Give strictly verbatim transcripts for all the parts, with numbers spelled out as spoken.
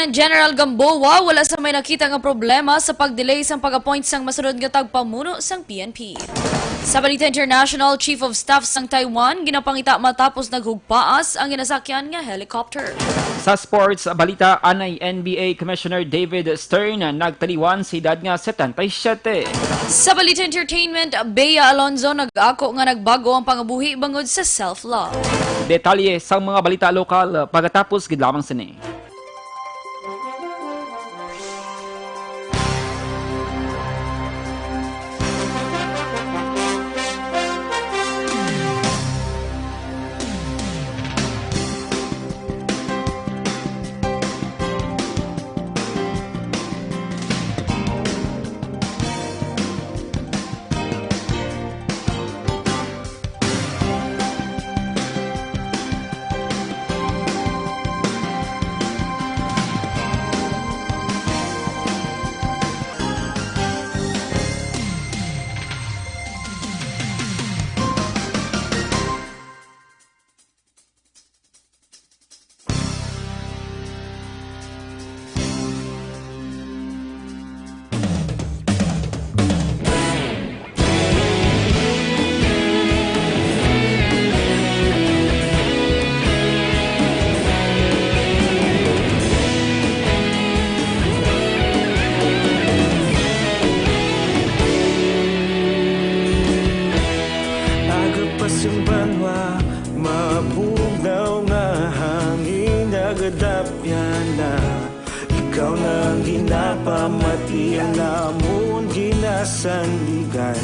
Lieutenant General Gamboa wala sa may nakita nga problema sa pag-delay sang pag-appoint sang masunod nga tagpamuno sang P N P. Sa balita international, Chief of Staff sang Taiwan ginapangita matapos naghugpaas ang ginasakyan nga helicopter. Sa sports balita, anay N B A Commissioner David Stern nagtaliwan sa edad nga setenta y siete. Sa balita entertainment, Bea Alonzo nag-ako nga nagbago ang pangabuhi bangod sa self-love. Detalye sang mga balita lokal pagkatapos gid lamang sini. Aga pa sang banwa, mabugnaw nga hangin nagadapyan na. Ikaw na ang ginapamati, ang amon ginasandigan.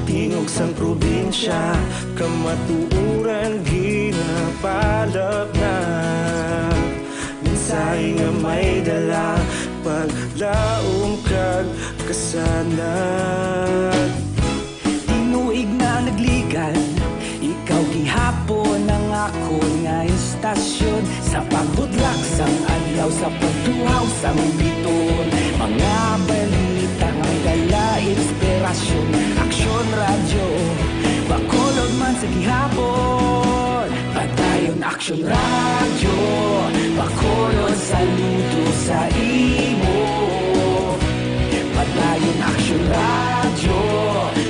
Tingog sang probinsya, kamatuoran ginapalapnag. Mensahe nga may dala, paglaom kag kasanag. Tinuig na nagligan, ikaw gihapon ang akon nga istasyon. Sa pagbudlak sang adlaw, sa pagtuhaw sang biton, mga balita nga dala inspirasyon. Aksyon Radyo, Bacolod man sa gihapon. Padayon Aksyon Radyo, Bacolod, saludo sa imo. Padayon Aksyon Radyo,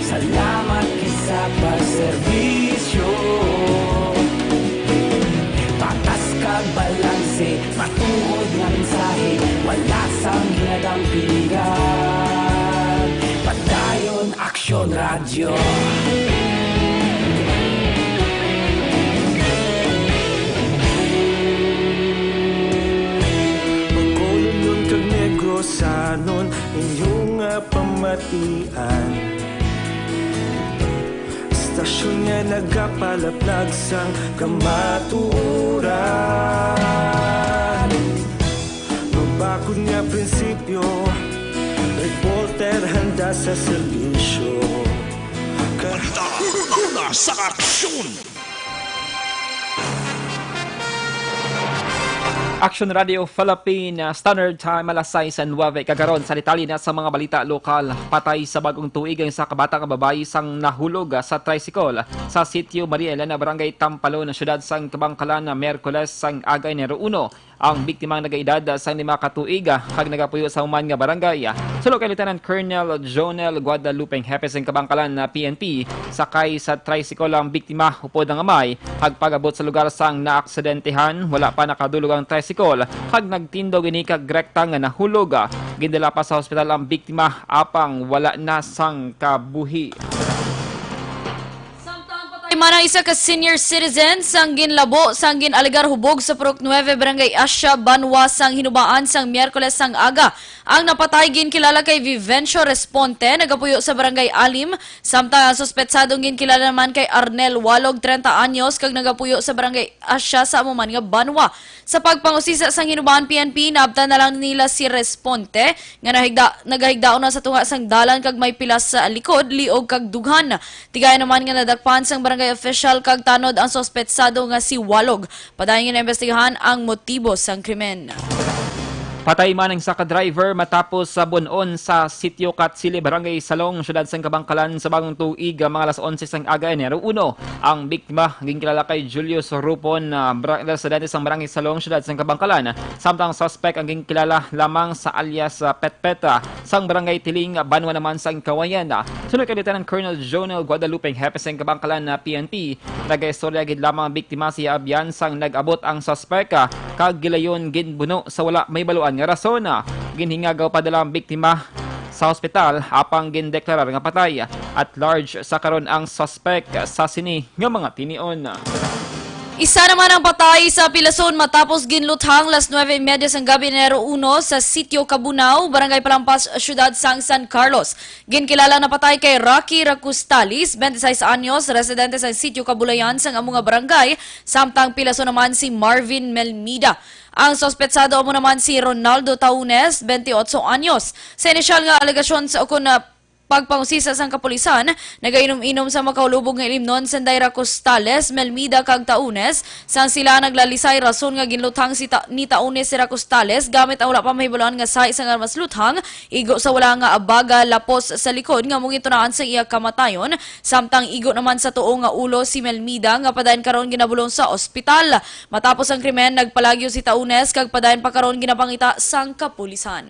salamat gid sa pagserbisyo. Patas kag balanse, matuod nga mensahe, wala sang ginadampigan. Padayon Aksyon Radyo. Bacolodnon kag Negrosanon, inyo nga pamatian. Istasyon nga nagapalapnag sang kamatuoran. Mabakod nga prinsipyo, reporter handa sa serbisyo. Balita, una sa aksyon. Action Radio Philippine, uh, Standard Time, alas sais nuebe. Kag karon sa detalye na sa mga balita lokal. Patay sa bag-ong tuig ang isa ka bata nga babayi sang nahulog, uh, sa tricycle sa Sitio Maria Elena, Barangay Tampalon, ang siyudad sang Kabankalan, na Miyerkules sang aga, Enero uno. Ang biktima ang nagaedad, uh, sang lima ka tuig, uh, kag nagapuyo sa human nga barangay, uh, suno kay Lieutenant Colonel Jonel Guadalupe, hepe sang Kabankalan na P N P. Sakay sa tricycle ang biktima upod ang amay. Pag-abot sa lugar sang naaksidentehan, wala pa nakadulog ang tricycle, kag nagtindog ini kag direkta nga nahulog. Gindala pa sa hospital ang biktima, apang wala na sang kabuhi. Samtang patay man ang isa ka senior citizen sang ginlabo sang gin-alegar hubog sa Purok Nueve, Barangay Asia, banwa sang Hinubaan sang Miyerkules sang aga. Ang napatay ginkilala kay Vivencio Responte, nagapuyo sa Barangay Alim, samtang ang suspetsadong ginkilala naman kay Arnel Walog, treinta anyos, kag nagapuyo sa Barangay Asia sa amo man nga banwa. Sa pagpangusisa sang Hinubaan P N P, naabtan na lang nila si Responte nga nahigda-, nagahigdaon na sa tunga sang dalan kag may pilas sa likod, liog kag dughan. Tigayon naman nga nadakpan sang barangay official kag tanod ang suspetsado nga si Walog. Padayon nga naimbestigahan ang motibo sang krimen. Patay man ang isa ka driver matapos sa bun-on sa Sitio Katsili, Barangay Salong, siyudad sang Kabangkalan, sa bagong tuig, mga alas onse sang aga, Enero uno. Ang biktima ginkilala kay Julius Rupon, ah, bra-, residente sang Barangay Salong, siyudad sang Kabangkalan, samtang suspect ang ginkilala lamang sa alias, ah, Petpet, ah, sang Barangay Tiling, Banwa naman sang Kawayan. Sunod kay Lieutenant Colonel Jonel Guadalupe, hepe sang Kabangkalan na P N P, nagaistorya gid lamang ang biktima sa iya abyan sang nag-abot ang suspek, ah, kag gilayon ginbuno sa wala mahibaluan nga rason. Ginhingagaw padala ang biktima sa hospital apang gindeklarar nga patay. At large sa karon ang suspek sa sini nga mga tinion. Isa naman ang patay sa pilason matapos ginluthang las nuebe y media sang gabi, Enero uno, sa Sitio Cabunao, Barangay Palampas, Siyudad sang San Carlos. Ginkilala na patay kay Rocky Racustales, twenty-six anyos, residente sa Sitio Cabulayan sang amo nga barangay, samtang pilason naman si Marvin Melmida. Ang suspetsado amo naman si Ronaldo Taunes, twenty-ocho anyos. Sa inisyal nga alegasyon sa ukon na pagpangusisa sang kapulisan, nagainom-inom sa makaulubog nga ilimnon sanday Racustales, Melmida, kag Taunes. Sang sila naglalisay, rason nga ginluthang si Ta-, ni Taunes si Racustales gamit ang wala pa mahibaluan nga sahi sang armas luthang, igo sa wala nga abaga lapos sa likod nga amo gintunaan sang iya kamatayon, samtang igo naman sa tuo nga ulo si Melmida nga padayon karon ginabulong sa ospital. Matapos ang krimen, nagpalagyo si Taunes kag padayon pa karon ginapangita sang kapulisan.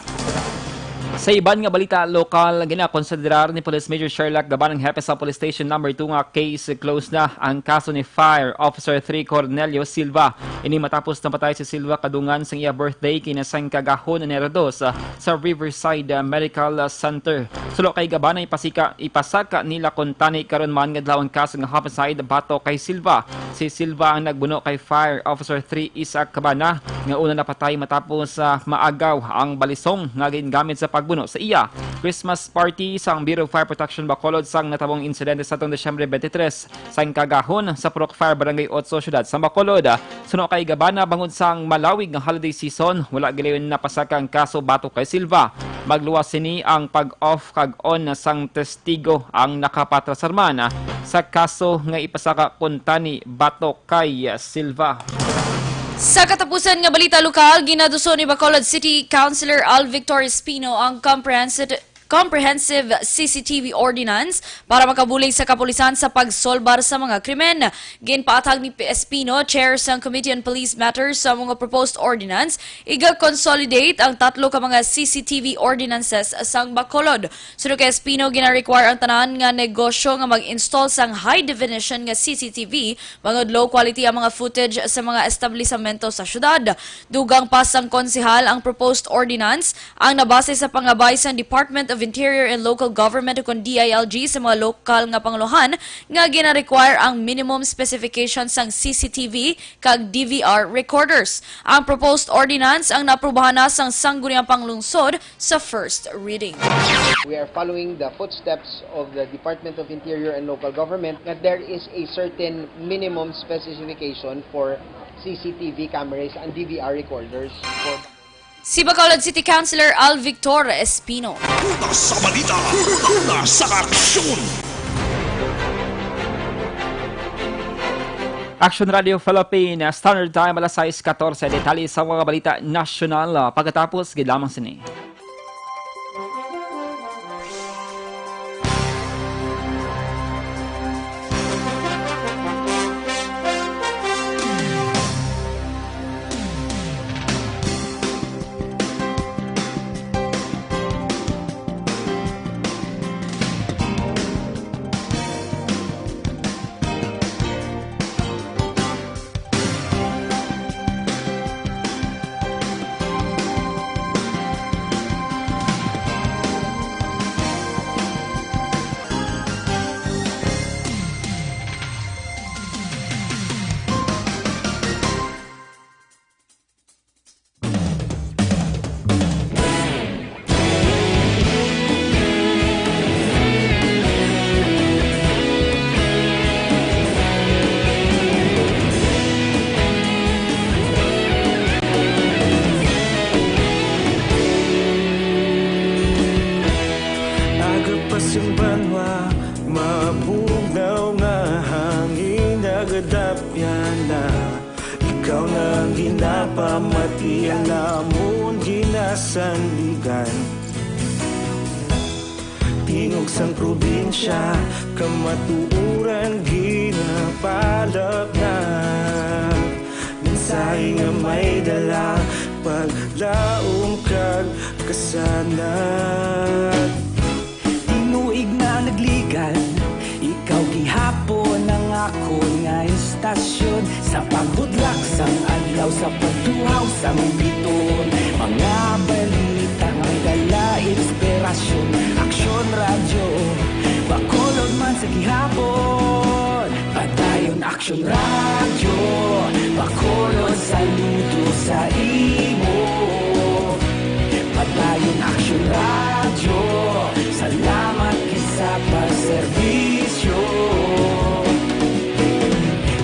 Sa iban nga balita lokal, ginakonsiderar ni Police Major Sherlock Gaban, ang hepe sa Police Station Number Two, nga case closed na ang kaso ni Fire Officer Three Cornelio Silva. Ini matapos napatay si Silva kadungan sang iya birthday, kay nasangka gahon, Enero dos, sa Riverside, ah, Medical, ah, Center. Suno kay Gaban, ipasika, ipasaka nila kuntani karon man nga adlaw ang kaso nga homicide batok kay Silva. Si Silva ang nagbuno kay Fire Officer Three Isaac Cabana, nga una napatay matapos, ah, maagaw ang balisong nga gingamit sa pagbuno sa iya. Christmas party sang Bureau of Fire Protection Bacolod sang natabong insidente sa atong Disyembre twenty-three sang kagahon sa Purok Fire, Barangay Otso, Siyudad sang Bacolod. Suno kay Gabana, bangod sang malawig nga holiday season, wala gilayon napasaka ang kaso batok kay Silva. Magluwas sini ang pag-off kag on sang testigo ang nakapatrasar man sa kaso nga ipasaka kuntani batok kay Silva. Sa katapusan nga balita lokal, ginaduso ni Bacolod City Councilor Al Victor Espino ang comprehensive, comprehensive C C T V ordinance para makabulig sa kapulisan sa pagsolbar sa mga krimen. Ginpaathag ni P-, Espino, chair sang Committee on Police Matters, sa mga proposed ordinance, iga-consolidate ang tatlo ka mga C C T V ordinances sang Bacolod. Suno kay Espino, gina-require ang tanan nga negosyo nga mag-install sang high definition nga C C T V, bangod low quality ang mga footage sa mga establisamento sa syudad. Dugang pa sang konsehal, ang proposed ordinance ang nabase sa pangabay sang Department of Interior and Local Government, ukon D I L G, sa mga lokal nga pangulohan nga gina-require ang minimum specification sang C C T V kag D V R recorders. Ang proposed ordinance ang naaprubahan na sang Sangguniang Panglungsod sa first reading. We are following the footsteps of the Department of Interior and Local Government, that there is a certain minimum specification for C C T V cameras and D V R recorders for Si Bacolod City Councilor Al Victor Espino. Una sa balita, una sa aksyon. Action Radio Philippines, Standard Time, alas sais katorse. Detalye sa mga balita nasyonal, ah, pagkatapos gid lamang sini. Agapas ang banwa, mabugnaw nga hangin, nagadapyan na. Ikaw na ang ginapamati, ang amon Pinasandigan. Tingog sang probinsya, kamatuoran ginapalapnag. Mensahe nga may dala, paglaom kag kasanag. Tinuig na nagligan, ikaw gihapon ang akon nga istasyon. Sa pagbudlak sang adlaw, sa pagtuhaw sang bituon, mga balita nga may dala inspirasyon. Aksyon Radyo, Bacolod man sa gihapon. Padayon Aksyon Radyo, Bacolod, saludo sa imo. Padayon Aksyon Radyo, salamat gid sa pagserbisyo.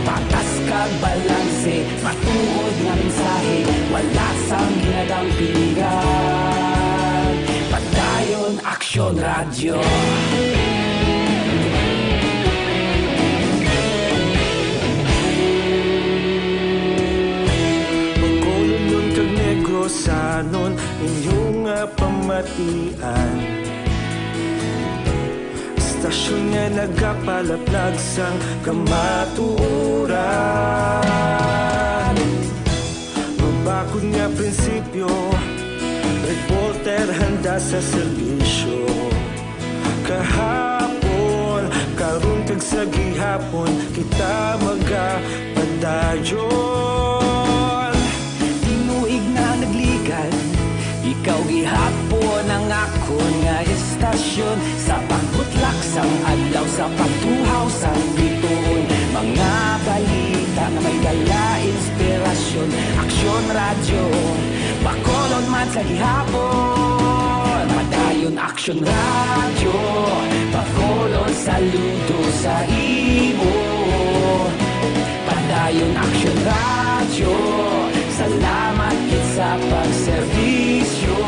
Patas kag balanse, matuod nga mensahe, wala sang ginadampingan. Padayon Aksyon Radyo. Bacolodnon kag Negrosanon, inyo nga pamatian. Istasyon nga nagapalapnag sang kamatuoran. Mabakod nga prinsipyo, reporter handa sa serbisyo. Kahapon, karon kag sa gihapon, kita magapadayon. Tinuig na nagligan, ikaw gihapon ang akon nga istasyon. Sa pagbutlak sang adlaw, sa pagtuhaw sang bituon, mga balita nga may dala inspirasyon. Aksyon Radyo, Bacolod man sa gihapon. Padayon Aksyon Radyo, Bacolod, saludo sa imo. Padayon Aksyon Radyo, salamat gid sa pagserbisyo.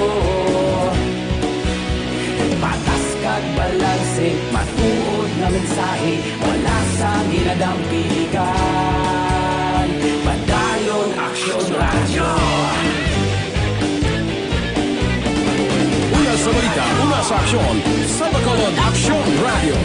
Patas kag balanse, matuod nga mensahe, wala sang ginadampingan. Padayon Aksyon Radyo. Una sa balita, una sa aksyon, sa Bacolod Aksyon Radyo.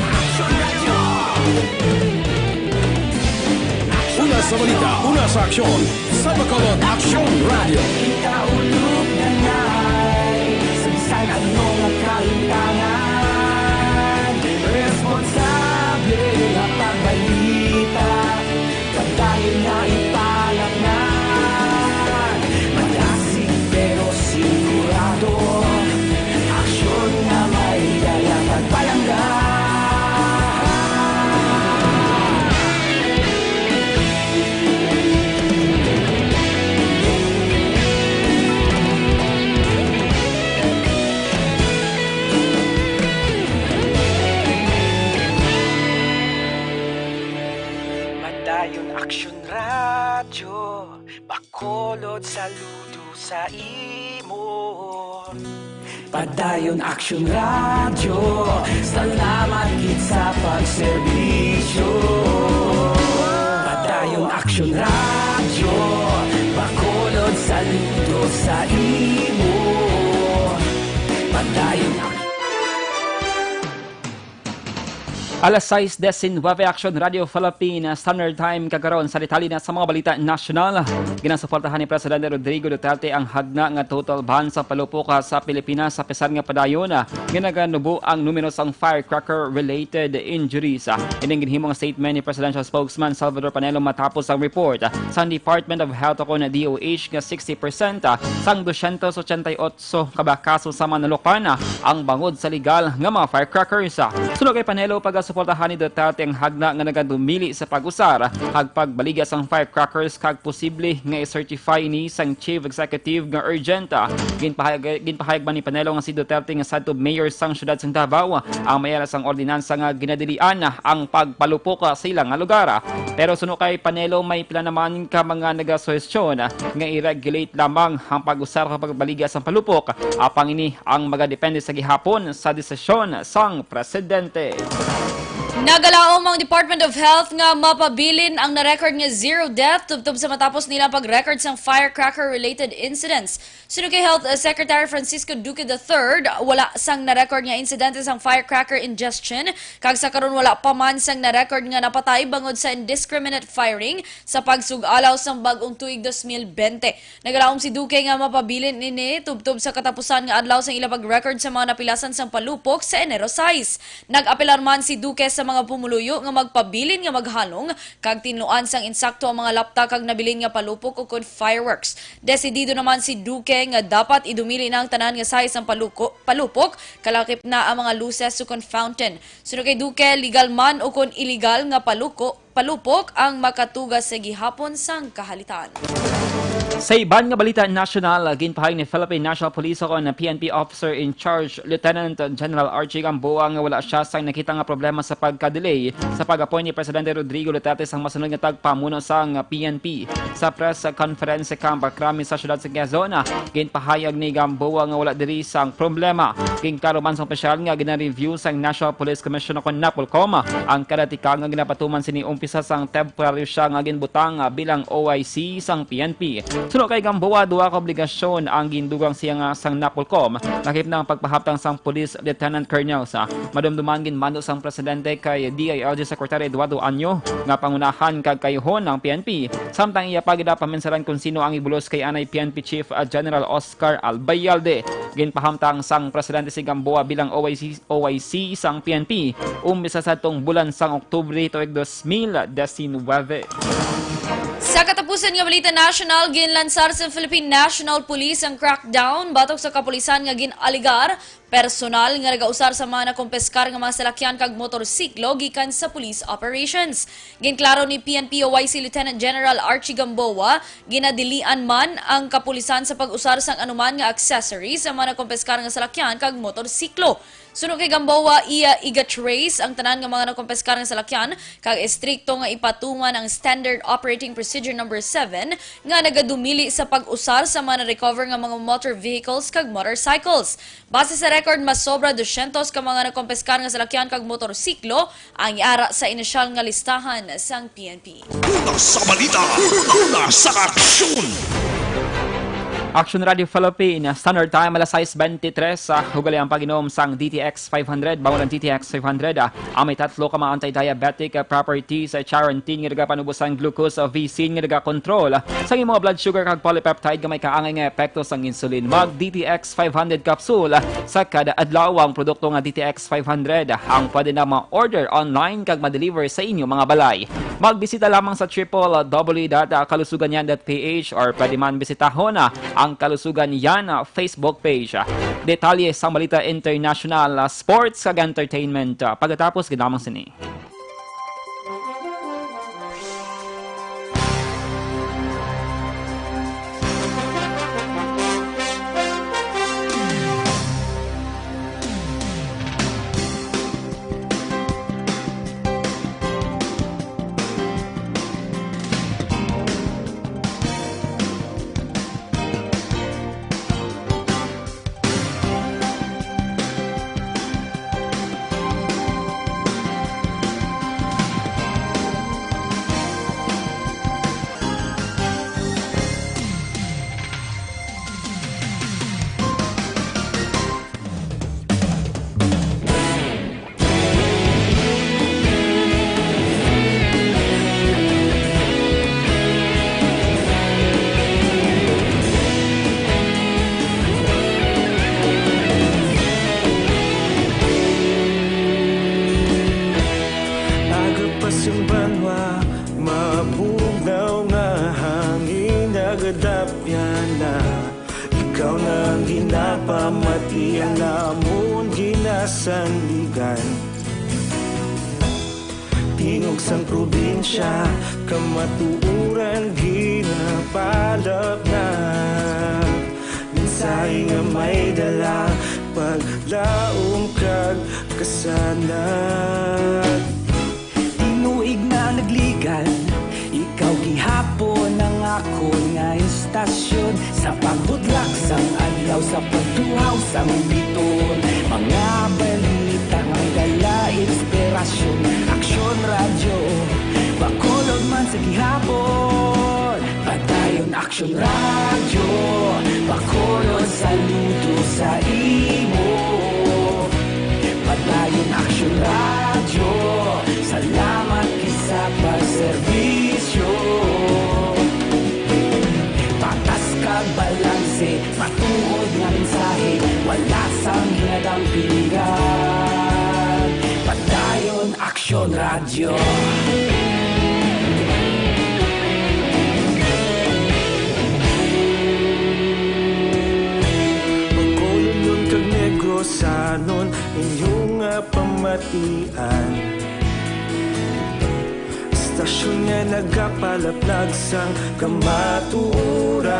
Una sa balita, una sa aksyon, sa Bacolod Aksyon Radyo. Kita ulog na na'y sa bisan ano nga kahintangan, responsable nga pagbalita. Padayon na ipalapngan, madasig pero sigurado. Aksyon nga may dala pagpalangga. Padayon Aksyon Radyo, Bacolod, saludo sa imo. Padayon Aksyon Radyo, salamat gid sa pagserbisyo. Padayon Aksyon Radyo, Bacolod, saludo sa imo. Padayon Ak- Alas sais diecinuebe, Aksyon Radyo Philippines Standard Time, kag karon sa detalye na sa mga balita nasyonal. Ginasuportahan ni Presidente Rodrigo Duterte ang hagna nga total ban sa palupok sa Pilipinas, sa pisan nga padayon nga naganubo ang numero sang firecracker-related injuries. Ining ginhimo nga statement ni Presidential Spokesman Salvador Panelo matapos ang report sang Department of Health o kon D O H nga sixty percent sang dosyentos ochenta y ocho so ka ba kaso sa Manlukpan ang bangod sa legal nga mga firecrackers. Suno kay Panelo, pagasuportahan ni Duterte ang hagna nga nagadumili sa pag-usar kag pagbaligya sang firecrackers kag posible nga i-certify ini sang Chief Executive nga urgent. Ginpahayag, ginpahayag man ni Panelo nga si Duterte nga sadto mayor sang siyudad sang Davao ang may-ara sang ordinansa nga ginadilian ang pagpalupok sa ila nga lugar. Pero suno kay Panelo, may pila naman ka mga nagasuhestyon nga i-regulate lamang ang pag-usar kag pagbaligya sang palupok, apang ini ang magadepende sa gihapon sa desisyon sang presidente. Nagalaom ang Department of Health nga mapabilin ang na-record nga zero death tubtob sa matapos nila pag-record sang firecracker-related incidents. Suno kay Health Secretary Francisco Duque the third, wala sang na-record nga insidente sang firecracker ingestion, kag sa karon wala pa man sang na-record nga napatay bangod sa indiscriminate firing sa pagsug-alaw sang bag-ong tuig dos mil bente. Nagalaom si Duque nga mapabilin ini tubtob sa katapusan nga adlaw sang ila pag-record sa mga napilasan sang palupok sa Enero sais. Nag-apelar man si Duque sa mga pumuluyo nga magpabilin nga maghalong kag tinluan sang insakto ang mga lapta kag nabilin nga palupok ukon fireworks. Desidido naman si Duque nga dapat idumili na ang tanan nga sais sang paluko-, palupok, kalakip na ang mga luces ukon fountain. Suno kay Duque, legal man ukon iligal nga paluko-, palupok ang makatuga sa gihapon sang kahalitan. Sa iban nga balita nasyonal, ginpahayag ni Philippine National Police o kon P N P Officer in Charge, Lieutenant General Archie Gamboa, nga wala siya sang nakita nga problema sa pagka-delay sa pag-appoint ni Presidente Rodrigo Duterte sang masunod nga tagpamuno sang P N P. Sa press conference sa Camp Crame sa siyudad sa Quezon, ginpahayag ni Gamboa nga wala diri sang problema. Ginklaro man sang opisyal nga gina-review sang National Police Commission o kon NAPOLCOM ang kada tikang nga ginapatuman sini umpisa sang temporaryo siya nga ginbutang bilang O I C sang P N P. Suno kay Gamboa, duha ka obligasyon ang gindugang siya nga sang NAPOLCOM, lakip na ang pagpahabtang sang Police Lieutenant Colonel sa madumduman ginmando sang Presidente kay D I L G Secretary Eduardo Año nga pangunahan kag kayuhon ang P N P, samtang iya pa ginapaminsaran kon sino ang ibulos kay anay P N P Chief, ah, General Oscar Albayalde. Ginpahamtang sang Presidente si Gamboa bilang O I C, O I C sang P N P umpisa sa atong bulan sang Oktubre tuig dos mil diecinuebe. Sa katapusan nga balita nasyonal, ginlansar sa Philippine National Police ang crackdown batok sa kapulisan nga gin-alegar personal nga nagausar sa mga nakumpiskar nga mga salakyan kag motorsiklo gikan sa police operations. Ginklaro ni P N P O I C Lieutenant General Archie Gamboa, ginadilian man ang kapulisan sa pag-usar sang anuman nga accessory sa mga nakumpiskar nga salakyan kag motorsiklo. Suno kay Gamboa, iya iga-trace ang tanan nga mga nakumpiskar nga salakyan kag estrikto nga ipatuman ang Standard Operating Procedure Number seven nga nagadumili sa pag-usar sa mga na-recover nga mga motor vehicles kag motorcycles. Base sa record, mas sobra dusyentos ka mga nakumpiskar nga salakyan kag motorsiklo ang yara sa inisyal nga listahan sang P N P. Una sa balita, una sa aksyon. Action Radio Philippine Standard Time, alas sais bente tres, ah, ug gali ang pag-inom sang D T X five hundred, bawal ang D T X five hundred, ah, ang may tatlo ka mga anti-diabetic, ah, properties, ah, charantin nga nagapanubo sang glucose, ah, V C nga nagakontrol sa imong blood sugar kag polypeptide nga may kaangay nga epekto sang insulin. Mag D T X five hundred capsule sa kada adlaw. Ang produkto nga D T X five hundred ang pwede na ma-order online kag ma-deliver sa inyo mga balay. Magbisita lamang sa triple W dot kalusugan yan dot P H or pwede man bisitahon ang Kalusugan Yan Facebook page. Detalye sang balita international, sports kag entertainment pagkatapos gid lamang sini. Aga pa sing banwa, mabugnaw nga hangin nagadapyan na. Ikaw na ang ginapamati, ang amon ginasandigan. Tingog sang probinsya, kamatuoran ginapalapnap. Mensahe nga may dala, paglaom kag kasanag. Tinuig na nagligan, ikaw gihapon ang akon nga istasyon. Sa pagbudlak sang adlaw, sa pagtuhaw sang biton, mga balita nga dala inspirasyon. Aksyon Radyo, Bacolod, saludo sa imo. Padayon Aksyon Radyo, salamat gid sa pagserbisyo. Patas kag balanse, matuod nga mensahe, wala sang ginadampingan. Padayon Aksyon Radyo. Bacolodnon kag Negrosanon, inyo nga pamatian. Estasyon nga nagapalaplag sang kamatuoran.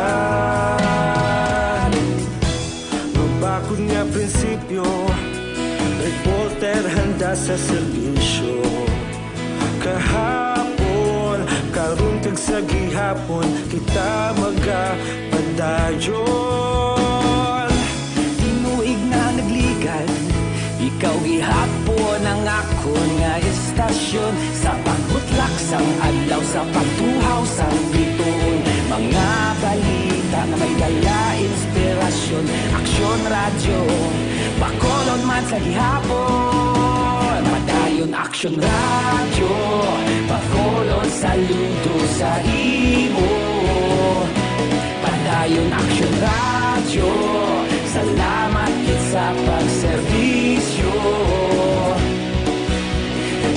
Mabakod nga prinsipyo, reporter handa sa serbisyo. Kahapon, karon kag sa gihapon, kita magapadayon. Tinuig na nagligad, ikaw gihapon ang akon nga estasyon. Sa pagbutlak sang adlaw, sa pagtuhaw sang bituon, mga balita nga may dala inspirasyon. Aksyon Radyo, Bacolod man sa gihapon. Padayon Aksyon Radyo, Bacolod, saludo sa imo. Padayon Aksyon Radyo, salamat gid sa pagserbisyo.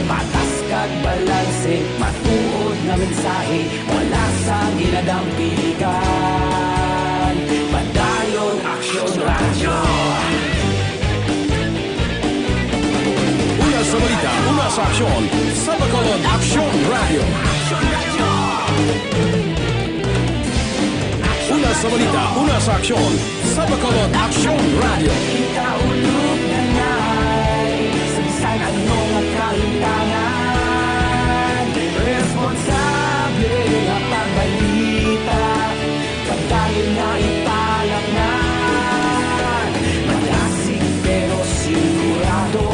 Patas kag balanse, matuod nga mensahe, wala sang ginadampingan. Padayon Aksyon Radyo. Una sa balita, una sa aksyon, sa Bacolod Aksyon Radyo. Una sa balita, una sa aksyon, sa Bacolod Aksyon Radyo. Kita ulog na ngay, sa bisan ano nga kalimtangan, responsable nga pagbalita, padayon nga ipalapnan. Malasig pero sigurado,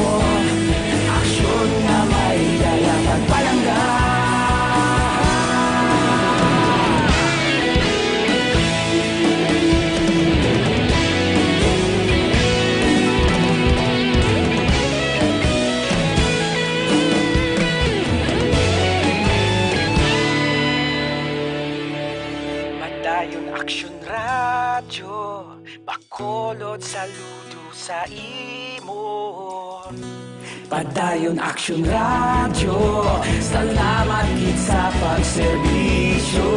aksyon nga may dala pagpalangga. Padayon Aksyon Radyo, Bacolod, saludo sa imo. Padayon Aksyon Radyo, salamat gid sa pagserbisyo.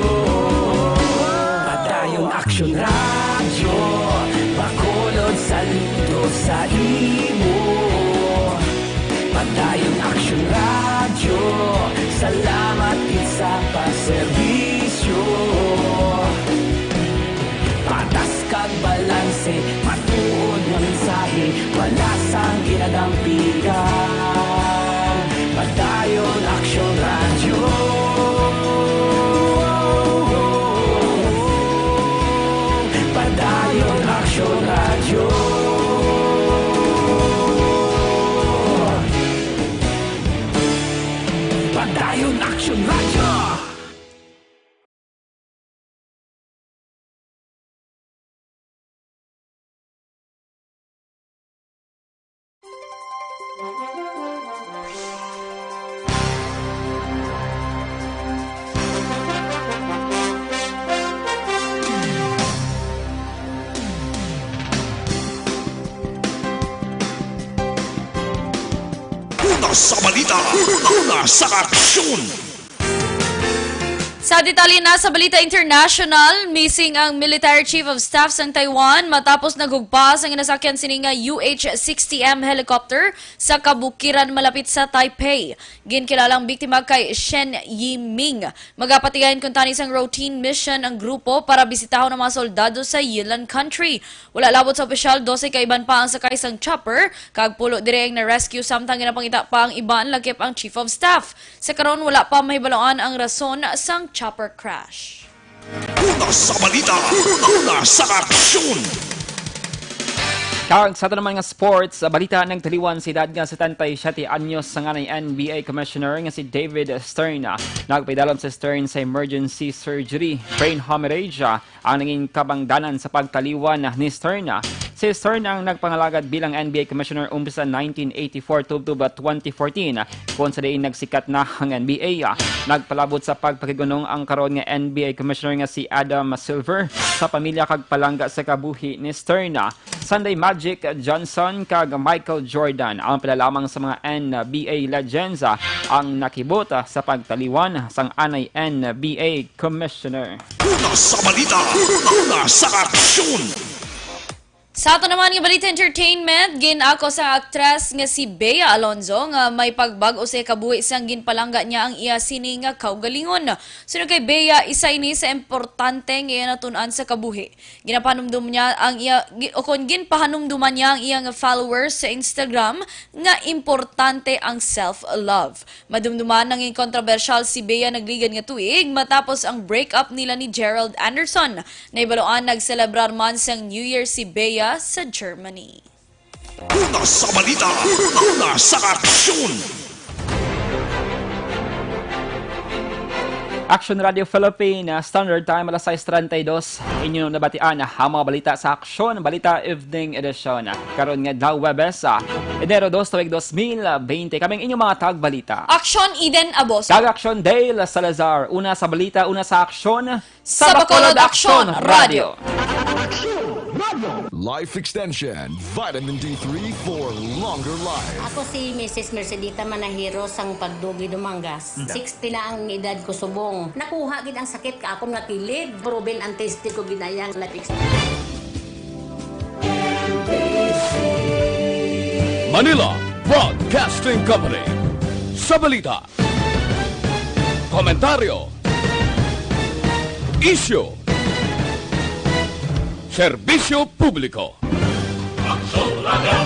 Padayon Aksyon Radyo, Bacolod, saludo sa imo. Padayon Aksyon Radyo, salamat gid sa pagserbisyo. Patas kag balanse, matuod nga mensahe, wala sang ginadampigan. Padayon Aksyon Radyo. Padayon Aksyon Radyo. Padayon Aksyon Radyo. Una sa balita, una sa aksyon. Sa detalye na sa balita international, missing ang Military Chief of Staff sang Taiwan matapos naghugpas ang ginasakyan sini nga U H sixty M helicopter sa kabukiran malapit sa Taipei. Ginkilala ang biktima kay Shen Yiming. Magapatigayon kuntani sang routine mission ang grupo para bisitahon ang mga soldado sa Yilan Country. Wala labot sa opisyal, dose ka iban pa ang sakay sang chopper, kag pulo diri ang na-rescue, samtang ginapangita pa ang iban, lakip ang Chief of Staff. Sa karon, wala pa mahibaloan ang rason sang chopper crash. Una sa balita, una sa aksyon. Kag sa aton naman nga sports, sa balita, nagtaliwan sa edad nga setenta y siete anyos sa nganay N B A Commissioner nga si David Stern. Nagpaidalom si Stern sa emergency surgery, brain hemorrhage, ang naging kabangdanan sa pagtaliwan ni Stern. Si Stern ang nagpangalagad bilang N B A Commissioner umpisa nineteen eighty-four tubtob twenty fourteen, kung sa diin nagsikat na ang N B A. Nagpalabot sa pagpakigunong ang karon nga N B A Commissioner nga si Adam Silver sa pamilya kag palangga sa kabuhi ni Stern. Sunday Magic Johnson kag Michael Jordan ang pila lamang sa mga N B A legends ang nakibot sa pagtaliwan sang anay N B A Commissioner. Una sa balita, una sa aksyon. Sa ato naman nga balita entertainment, gin-ako sa aktres nga si Bea Alonzo nga may pagbag-o sa kabuhi sang ginpalangga niya ang iya sini nga kaugalingon. Suno kay Bea, isa ini sa importante nga iya natun-an sa kabuhi. Ginapahanumdom niya ang iya, gi-, o kon ginpahanumduman niya ang iya nga followers sa Instagram nga importante ang self-love. Madumduman, nangin kontrobersyal si Bea nagligad nga tuig matapos ang break-up nila ni Gerald Anderson. Nahibaluan, nagselebrar man sang New Year si Bea sa Germany. Una sa balita, una sa aksyon. Action Radio Philippine, ah, Standard Time, alas sais treinta y dos. Inyo nabatian ang mga balita sa Aksyon Balita Evening Edition. Karon nga adlaw, Huwebes, ah, Enero dos, tuig dos mil bente. Kami ang inyong mga tagbalita. Aksyon Eden Aboso. Kag Aksyon Dale Salazar. Una sa balita, una sa aksyon, sa Bacolod Aksyon Radio. Life Extension, Vitamin D three for longer life. Ako si Missus Mercedita Manahiro sang Pagdugi, Dumangas. Sixty na ang edad ko subong. Nakuha gid ang sakit ka akon nga kilid. Proven and tested ko gid na yang Life Extension. Manila Broadcasting Company. Sa balita, komentaryo, isyu, serbisyo publiko. Aksyon Radio.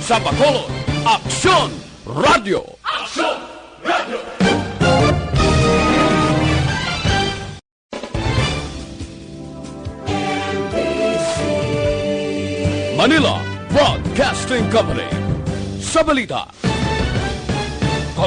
Sa Bacolod, Aksyon Radio. Aksyon Radio. Manila Broadcasting Company. Sa balita,